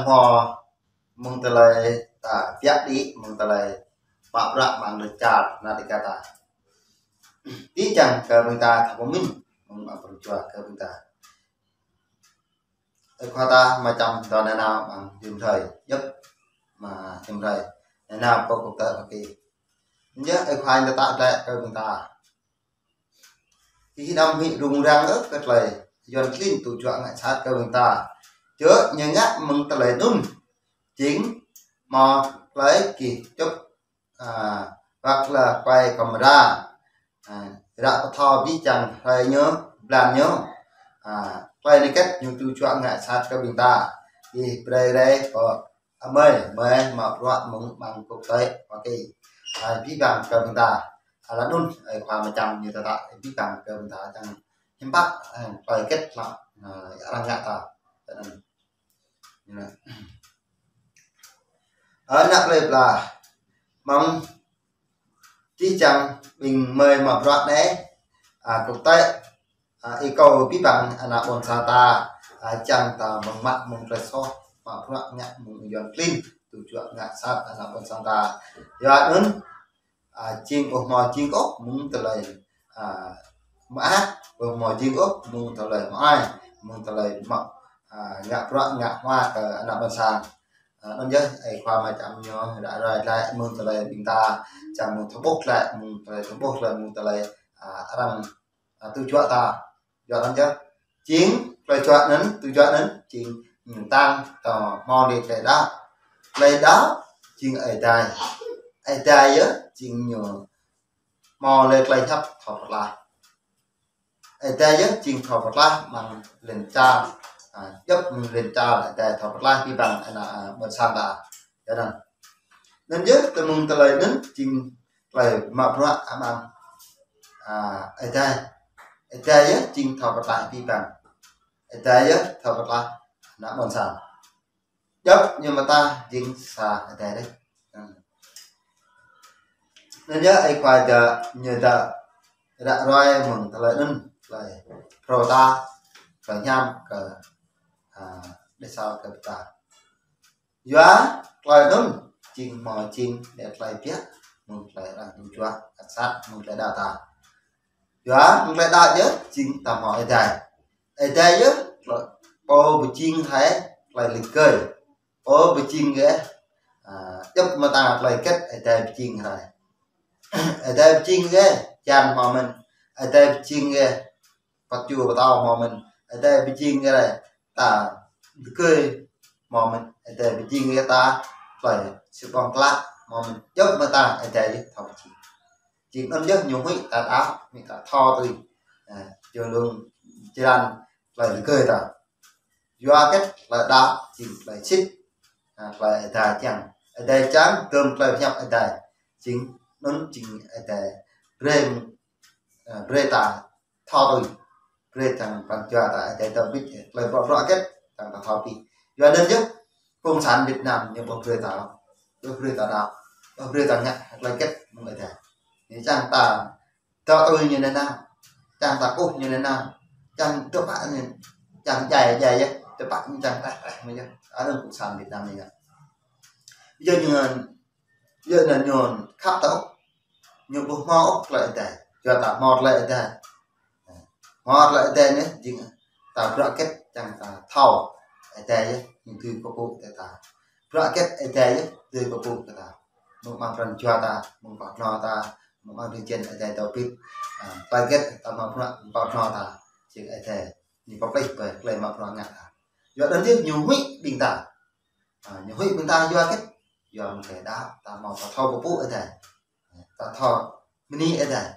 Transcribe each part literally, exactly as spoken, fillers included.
Mơ̆ng tơlơi ta biă đĭ, mơ̆ng tơlơi mă bruă mơ̆ng lŏn čar ană Dêga ta. Ƀing čang kơ ƀing ta thâo pơmĭn mơ̆ng mă bruă kơ ƀing ta. Ơi khua ta mă čăm tơ anai nao mơ̆ng jum hrơi, djŏp mă jum hrơi. Anai nao pơ kŭk tơ Hoa Kỳ. Anŭn yơh ơi khua ta tơlơi kơ ƀing ta. Ih năm hĭ rŭng răng ôh kơ tơlơi Yuăn klin tŭ juă ngă sat kơ ƀing ta. Čơ ñu ngă mơ̆ng tơlơi anŭn. Jing mă tơlơi kih čŭp, a, hoặc là quay camera. A, ră pơthâo ƀing čang hrơi ñu, blan ñu. A, tơlơi anai kĕt ñu tŭ juă ngă sat kơ ƀing ta. Ih brơi rai pơ amai, amai mă bruă mơ̆ng ƀăng kŭk tơi Hoa Kỳ. A, ƀing ƀăng kơ ƀing ta. A, laih anŭn, ơi khua mă čăm ñu tơtă, ƀing ƀăng kơ ƀing ta čang hiư̆m pă, a, tơlơi kĕt lă, a, arăng ngă ta. Tơ anŭn. Ñu nă. Ơ, ană plơi pla. Mơ̆ng ƀing čang ƀing amai mă bruă anai, a, kŭk tơi, a, ih kâo ƀing ƀăng ană ƀôn sang ta, a, čang ta mơ̆ng mă mơ̆ng tơlơi soh, mă bruă ngă mơ̆ng Yuăn klin, tŭ juă ngă sat ană ƀôn sang ta. Yua anŭn, a, jing ƀu hmâo jing ôh mơ̆ng tơlơi, a, mơak, ƀu hmâo jing ôh mơ̆ng tơlơi mơai, mơ̆ng tơlơi mă, a, ngă bruă ngă hua kơ ană ƀôn sang. A, anŭn yơh, ơi khua mă čăm ñu ră ruai glaĭ mơ̆ng tơlơi ƀing ta, čang mơ̆ng thâo ƀuh glaĭ, mơ̆ng tơlơi thâo ƀuh glaĭ, mơ̆ng tơlơi, a, arăng, a, tŭ juă ta. Yua anŭn yơh. Jing, tơlơi juă anŭn, tŭ juă anŭn, jing, ư, tăng, tơ hmâo lĕ tơlơi đaŏ. Tơlơi đaŏ, jing Ơi Adai. Ơi Adai yơh, jing ñu hmâo lĕ tơlơi hiăp thâo pơklaih. Ơi Adai yơh jing thâo pơklaih mơ̆ng lŏn čar. A, djŏp mơ̆ng lŏn čar Ơi Adai thâo pơklaih ƀing ƀăng ană, a, ƀôn sang ta. Yua anŭn. Anŭn yơh tơ mơ̆ng tơlơi anŭn jing tơlơi mă bruă amăng, a, Ơi Adai. Ơi Adai yơh jing thâo pơklaih ƀing ƀăng. Ơi Adai yơh thâo pơklaih ană ƀôn sang. Djŏp ñu mơta jing sa Ơi Adai dêh. Anŭn yơh ơi khua ta ñu ta ră ruai mơ̆ng tơlơi anŭn, tơlơi phrâo ta, tơlơi hiam kơ, a, đe sa kơ ta. Yua tơlơi anŭn jing hmâo jing lĕ tơlơi biă, mơ̆ng tơlơi arăng tŭ juă ngă sat, mơ̆ng tơlơi đaŏ ta. Yua mơ̆ng tơlơi đaŏ yơh jing ta hmâo Ơi Adai. Ơi Adai yơh, pô pơjing rai tơlơi rơgơi. Pô pơjing rai, a, djŏp mơta tơlơi kĕt Ơi Adai pơjing rai. Ơi Adai pơjing rai, jan hmâo mơ̆n. Ơi Adai pơjing rai, păt ču pơtâo hmâo mơ̆n. Ơi Adai pơjing rai, ta rơgơi hmâo mơ̆n. Ơi Adai pơjing rai ta tơlơi sĭt ƀơ̆ng klă hmâo mơ̆n. Djŏp mơta Ơi Adai yơh thâo pơjing. Jing anŭn yơh ñu huĭ ta đaŏ, huĭ ta thâo tui. A, čô lông jơlan tơlơi rơgơi ta. Yua kĕt tơlơi đaŏ, jing tơlơi sĭt. A, tơlơi Ơi Adai čang. Ơi Adai čang, tơm tơlơi pơhiăp Ơi Adai. Jing anŭn jing Ơi Adai brơi, a, brơi ta thâo tui. Brơi čang pran jua ta Ơi Adai tơm bĭt, tơlơi bruă bruă kĕt, čang ta thâo bĭt. Yua anŭn yơh, Cộng sản Việt Nam ñu ƀu brơi ta, ƀu brơi ta đaŏ, ƀu brơi ta ngă tơlơi kĕt mơ̆ng Ơi Adai. Ñu čang ta dŏ tui ñu anai nao, čang ta kơkuh ñu anai nao, čang tơpă ñu, čang djai djai yơh, tơpă ñu čang tah tah mơ̆n yơh. Anŭn Cộng sản Việt Nam ñu ngă. Yua ñu, yua anŭn ñu khăp ta ôh, ñu ƀu hmâo ôh tơlơi Ơi Adai. Yua ta hmâo tơlơi Ơi Adai. Hmâo tơlơi Ơi Adai anai, jing ta bruă kĕt čang ta thâo Ơi Adai yơh, ñu dưi pơpŭ kơ ta. Bruă kĕt Ơi Adai yơh, dưi pơpŭ kơ ta. Mơ̆ng amăng pran jua ta, mơ̆ng pơnô ta, mơ̆ng amăng drơi jăn Ơi Adai dŏ bĭt. A, tơlơi kĕt ta mă bruă mơ̆ng pơnô ta, jing Ơi Adai ñu pơplih ƀơi tơlơi mă bruă ngă ta. Yua anŭn yơh ñu huĭ ƀing ta. A, ñu huĭ ƀing ta yua kĕt, yua mơ̆ng tơlơi đaŏ, ta hmâo ta thâo pơpŭ Ơi Adai. Ta thâo bơni Ơi Adai.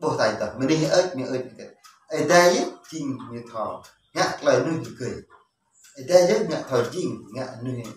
Ƀuh ta tơ bơni Ơi, bơni Ơi. Ơi Adai yơh jing ñu thâo ngă tơlơi mơnuih rơgơi. Ơi Adai yơh ngă thâo jing, ngă mơnuih,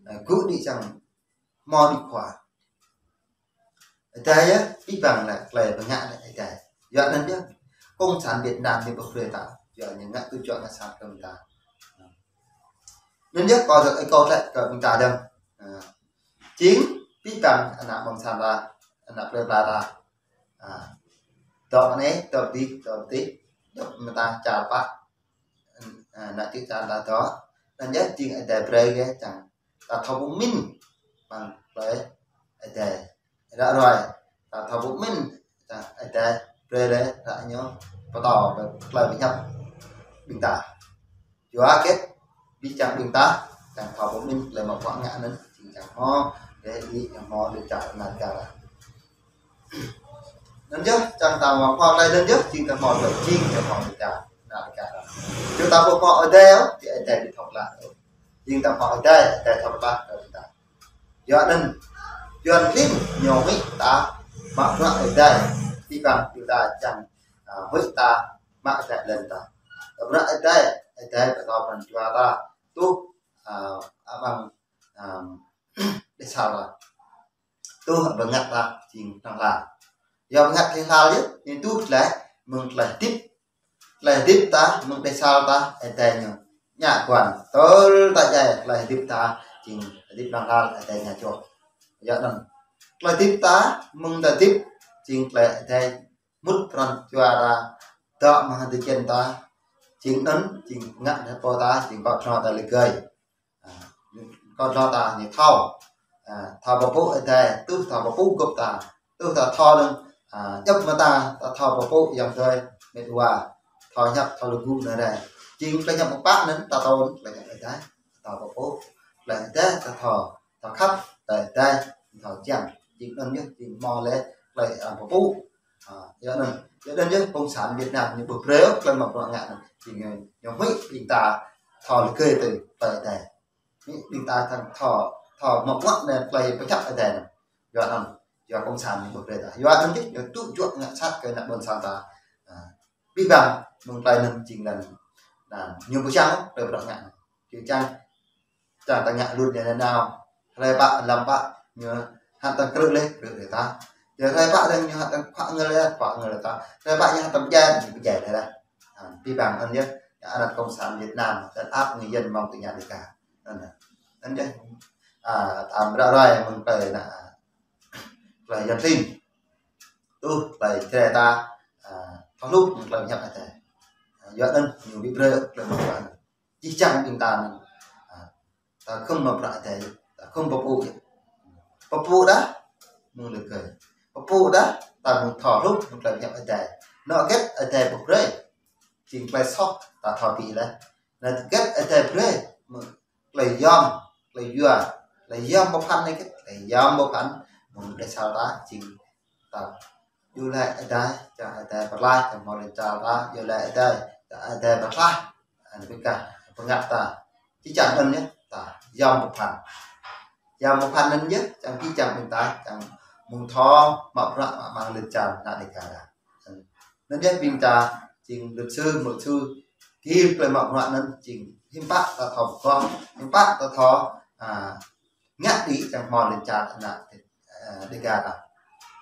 a, gŭ đĭ čang hmâo đĭ khua. Ơi Adai yơh, ih ƀăng lĕ tơlơi pơngă lĕ Ơi Adai. Yua anŭn yơh, Cộng sản Việt Nam ñu ƀu brơi ta. Yua ñu ngă tŭ juă ngă sat kơ ƀing ta. Anŭn yơh, kâo dŏ, kâo lĕ kơ ƀing ta dơ̆ng. A, jing, ih ƀăng ană ƀôn sang ta, ană plơi pla ta. A, dŏ anai, dŏ adih, dŏ adih, dŏ mơta čar pă. A, ană čư̆ čar ta dŏ. Anŭn yơh jing Ơi Adai brơi kơ čang ta thâo pơmĭn amăng tơlơi Ơi Adai ră ruai. Ta thâo pơmĭn čang Ơi Adai brơi lĕ ră ñu pơtô tơlơi pơhiăp ƀing ta. Yua hơget? Ƀing čang ƀing ta čang thâo pơmĭn tơlơi mă bruă ngă anŭn, jing čang hmâo, lĕ ƀing čang hmâo lĕ čang anŭn kơ Anŭn yơh, čang ta mă bruă tơlơi anŭn yơh, jing ta hmâo tơlơi jing, ta hmâo tơlơi čang, anŭn kơ. Čang ta ƀu hmâo Ơi Adai ôh, či Ơi Adai ƀu thâo pơklaih ôh. Jing ta hmâo Ơi Adai, Ơi Adai thâo pơklaih kơ ta. Yua anŭn, Yuan klin ñu huĭ ta mă bruă Ơi Adai, či păng kơ ta čang, a, huĭ ta mă Ơi Adai lĕ ta. Bruă Ơi Adai, Ơi Adai pơtô pran jua ta, tuh, a, amăng, a, dêh sa ta. Tuh bơngăt ta jing hlŏng lar. Yua bơngăt hlŏng lar yơh, ñu tuh tơlơi mơ̆ng tơlơi hơdip. Tơlơi hơdip ta, mơ̆ng dêh sa ta, Ơi Adai ñu ñă kuan. Tơl ta djai tơlơi hơdip ta, jing hơdip hlŏng lar Ơi Adai ñu čoh. Yua anŭn. Tơlơi hơdip ta, mơ̆ng ta hơdip, jing tơlơi Ơi Adai mŭt pran jua ta, dŏ amăng hơdip jăn ta, jing anŭn, jing ngă đah pô ta, jing kơ hnŏ ta lĕ gơi. A, kơ hnŏ ta ñu thâo. A, thâo pơpŭ Ơi Adai, tuh thâo pơpŭ gŏp ta. Tuh ta thâo anŭn, a, djŏp mơta, ta thâo pơpŭ ayŏng adơi, met wa. Thâo hiăp, thâo lơgŭ anŭn rai. Jing tơlơi hiăp mơ̆ng pă anŭn, ta thâo tơlơi hiăp Ơi Adai. Thâo pơpŭ tơlơi Ơi Adai, ta thâo, thâo khăp tơlơi Ơi Adai, thâo čang. Jing anŭn yơh, jing hmâo lĕ tơlơi, a, pơpŭ. A, yua anŭn, yua anŭn yơh, Cộng sản Việt Nam ñu ƀu brơi ôh tơlơi mă bruă ngă anŭn. Jing ñu, ñu huĭ ƀing ta thâo lĕ gơi tơlơi Ơi Adai. Ƀing ta čang thâo, thâo mă bruă anŭn tơlơi pơhiăp Ơi Adai anŭn. Yua anŭn, yua Cộng sản ñu ƀu brơi ta. Yua anŭn yơh, ñu tŭ juă ngă sat kơ ană ƀôn sang ta. A, abih bang mơ̆ng tơlơi anŭn jing lĕ, anŭn, ñu ƀu čang tơlơi bruă ngă anŭn. Ñu čang, čang ta ngă lŭn ñu nanao. Hrơi pă, lăm pă, ñu hăng ta krư̆ lĕ, krư̆ lĕ ta. Yua hrơi pă dơ̆ng ñu hăng ta khuă ngă lĕ, khuă ngă lĕ ta. Hrơi pă ñu hăng ta pơdjai, ñu pơdjai lĕ ta. A, abih bang anŭn yơh, ană Cộng sản Việt Nam, tơl ăp ngă yơh mơ̆ng tơña Đêga. Anŭn, anŭn yơh, a, ta ră ruai mơ̆ng tơlơi anŭn, tơlơi Yuan klin. Tuh, tơlơi Jrai ta, a, thâo hluh mơ̆ng tơlơi hiăp Ơi Adai. A, yua anŭn, ñu ƀu brơi tơlơi mă bruă anŭn. Jih jang ƀing ta anŭn. A, ta khŏm mă bruă Ơi Adai, ta khŏm pơpŭ yơh. Pơpŭ đah, mơ̆ng lĕ gơi. Pơpŭ đah, ta mơ̆ng thâo hluh mơ̆ng tơlơi hiăp Ơi Adai. Anŏ hơget Ơi Adai ƀu brơi, jing tơlơi soh ta thâo pi lĕ. Anŏ hơget Ơi Adai brơi, mơ̆ng tơlơi yom, tơlơi yua, tơlơi yom pơphan anai hơget, tơlơi yom pơphan, mơ̆ng dêh sa ta, jing ta iâu laĭ Ơi Adai, čang Ơi Adai pơklaih, čang hmâo lĕ čar ta, iâu laĭ Ơi Adai, čang Ơi Adai pơklaih, a, ƀing gah bơngăt ta. Či čang anŭn yơh, ta yom pơphan. Yom pơphan anŭn yơh, čang či čang ƀing ta, čang mơ̆ng thâo mă bruă mă amăng lĕ čar ană Đêga ta. Anŭn yơh ƀing ta, jing luật sư, mục sư, gir tơlơi mă bruă anŭn, jing hiư̆m pă ta thâo pơgop, hiư̆m pă ta thâo, a, ngă đĭ čang hmâo lĕ čar ană, a, Đêga ta.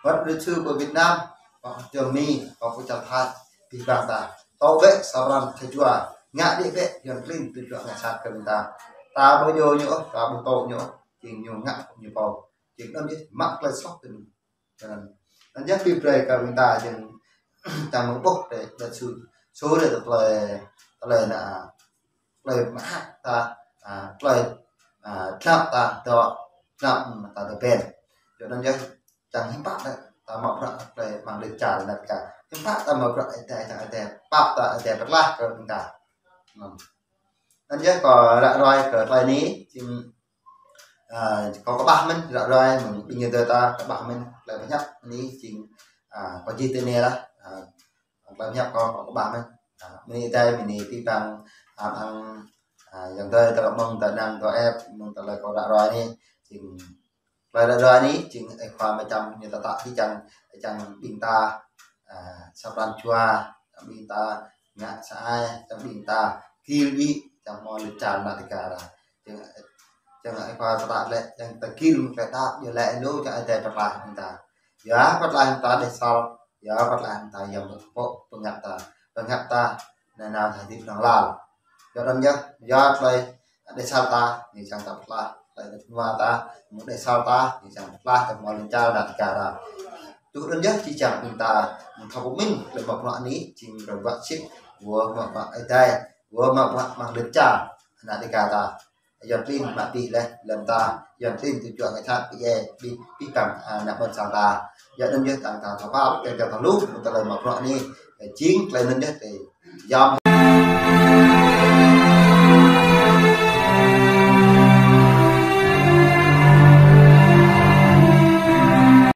Wơ̆t luật sư pơ Việt Nam, wơ̆t pơ Mi, wơ̆t pơ čar Thái, abih bang ta. Thâo bĕ sa pran sa jua, ngă đĭ bĕ Yuan klin tŭ juă ngă sat kơ ƀing ta. Ta ƀu djơ̆ ñu ôh, ta ƀu tŏ ñu ôh, jing ñu ngă ñu pô. Jing anŭn yơh, mă tơlơi soh tui anŭn. Anŭn, anŭn yơh ƀu brơi kơ ƀing ta jing čang mơ̆ng ƀuh tơlơi, tơlơi su, su lĕ tơlơi, tơlơi anŭn, a, tơlơi mơak ta, a, tơlơi, a, tơnap ta dŏ, tơnap ta dŏ ƀen. Yua anŭn yơh, čang hiư̆m pă ta mă bruă tơlơi amăng lĕ čar ană Đêga. Hiư̆m pă ta mă bruă Ơi Adai, čang Ơi Adai pap ta, Ơi Adai pơklaih kơ ƀing ta. Anŭn. Anŭn yơh kâo ră ruai kơ tơlơi anai, jing, a, kâo kơƀah mơ̆n, ră ruai mơ̆ng ƀing adơi ta kơƀah mơ̆n, tơlơi pơhiăp anai, jing, a, kâo čih tui anai lah, a, tơlơi pơhiăp kâo, kâo kơƀah mơ̆n. A, bơni Ơi Adai, bơni abih bang, a, amăng, a, ayŏng adơi ta mơ̆ng ta năng ta ĕp, mơ̆ng tơlơi kâo ră ruai anai, jing tơlơi ră ruai anai, jing ơi khua mơčăm ñu tơtă či čang, čang ƀing ta, a, sa pran jua, čang ƀing ta ngă sa ai, čang ƀing ta gir đĭ, čang hmâo lĕ čar ană Đêga ta. Jing, jing ơi khua tơtă lĕ, čang ta gir mơ̆ng tơlơi đaŏ, yua lĕ lu čang Ơi Adai pơklaih ƀing ta. Yua pơklaih ƀing ta dêh sa, yua pơklaih ƀing ta yom pơpŭ bơngăt ta, bơngăt ta nanao hơdip hlŏng lar. Yua anŭn yơh, yua tơlơi dêh sa ta, ñu čang ta pơklaih, tơlơi dêh sa ta, mơ̆ng dêh sa ta, ñu čang pơklaih, ta hmâo lĕ čar ană Đêga ta. Tui anŭn yơh, či čang ƀing ta, mơ̆ng thâo pơmĭn, tơlơi mă bruă anai, jing rơbat sĭt, wơ̆t mă bruă Ơi Adai, wơ̆t mă bruă amăng lĕ čar ană Dêga ta, Yuan klin mă abih laih, lŏn ta Yuan klin tui juă ngă jhat, pơdjai abih, abih bang, a, ană ƀôn sang ta. Yua anŭn yơh tơdang ta thâo pap, tơdang ta thâo hluh, mơ̆ng tơlơi mă bruă anai, jing tơlơi anŭn yơh tơlơi yom